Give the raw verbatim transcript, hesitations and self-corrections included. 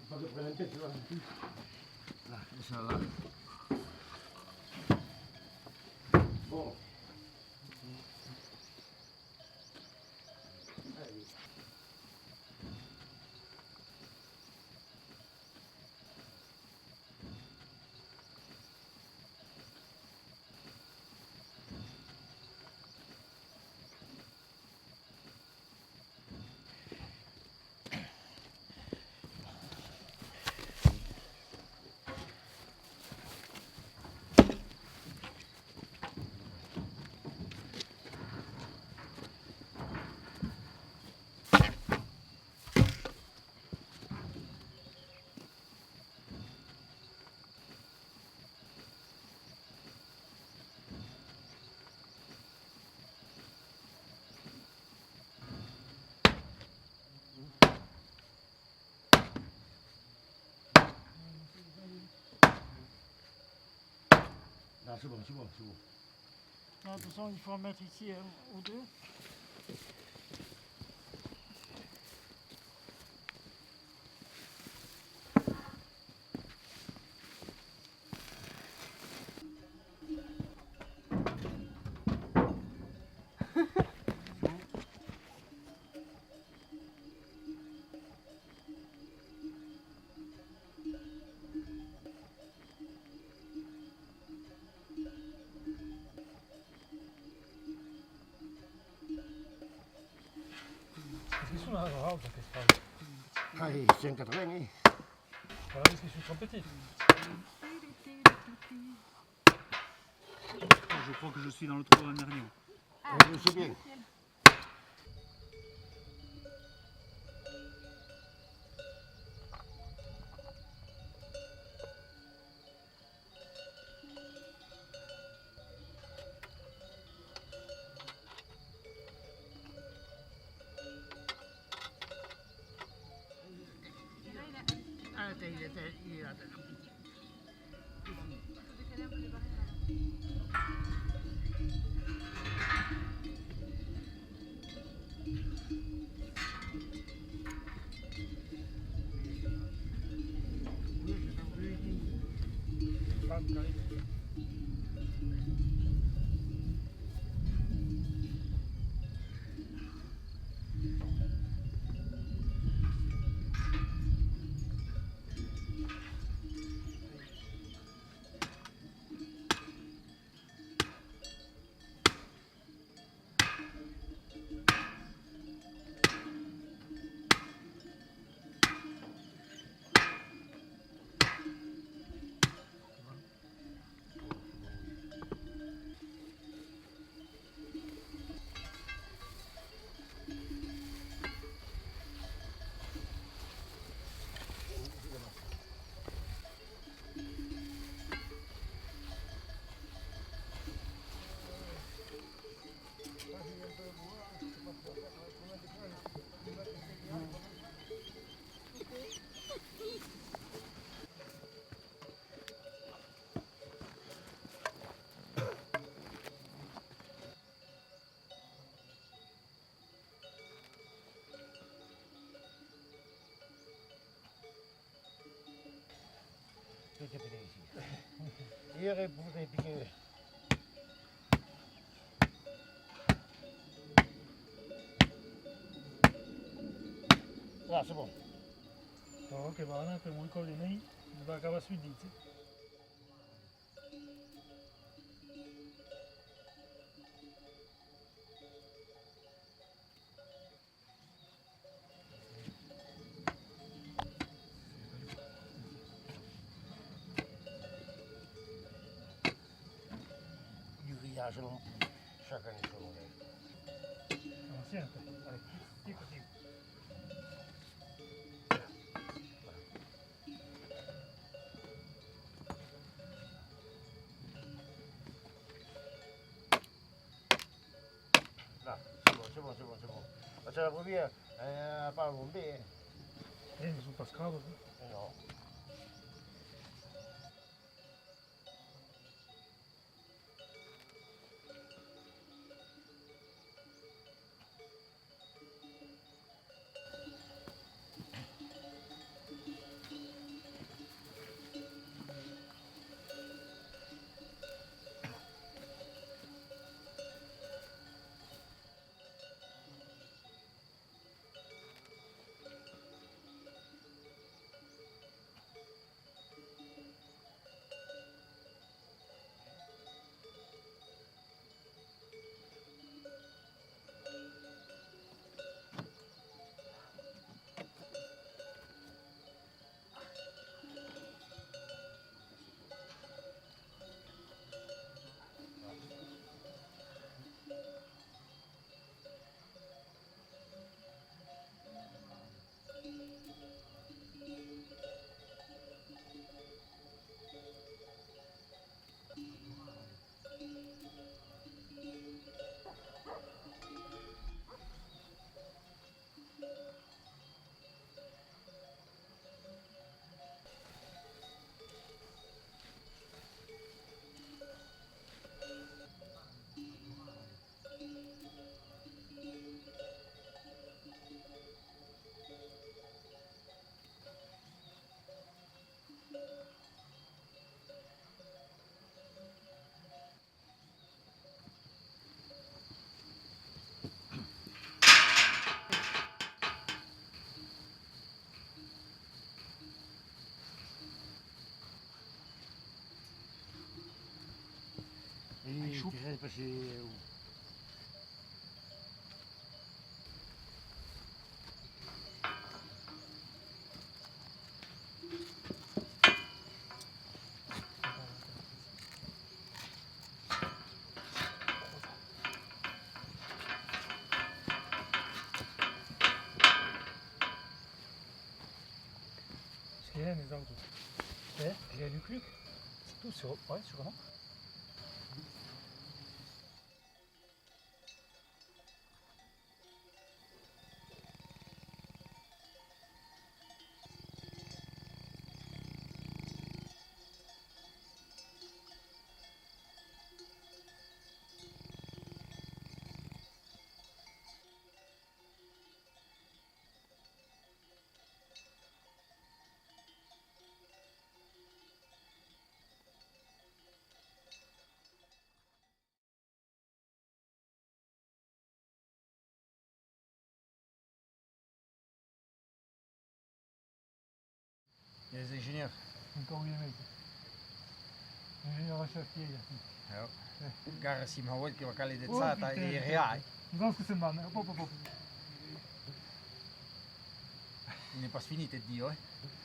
Pas de prendre un pet, là. Là, et ça, là. Bon. Non, c'est bon, c'est bon, c'est bon. Là, de toute façon, il faut en mettre ici, hein, ou deux. Est-ce qu'ils sont là, là, ou qu'est-ce que c'est ? Ah, ils sont quatre-vingts, hein. Voilà, parce qu'ils sont trop petits. Je crois que je suis dans le trou en dernier. Ah, je sais bien. Tot es per aicí. Ieu poirai picar. Là, c'est bon. Attends, que va anar per mon còp de mei, va acabar suit dit, eh. Du grillage non plus, chaque année, c'est mauvais. Ancienne, allez, tic, tic. Là, c'est bon, c'est bon, c'est bon, c'est bon. Parce que la première, euh, elle a pas bombé, hein. Eh, ils sont pas scrabes, hein. Non. Passeu. Qu'est-ce qu'il y a, les autres ? Eh ? Il y a du cluc. C'est tout, sur, ouais, sûrement. Eis engenhèrs. Encara ua mei. Engenhèr de chantièr, ací. Encara si m'auèt que va caler de chata e de rear, eh. Nos que se'n van, eh. Hop, hop, hop, hop. N'ei pas finit eth dia, eh.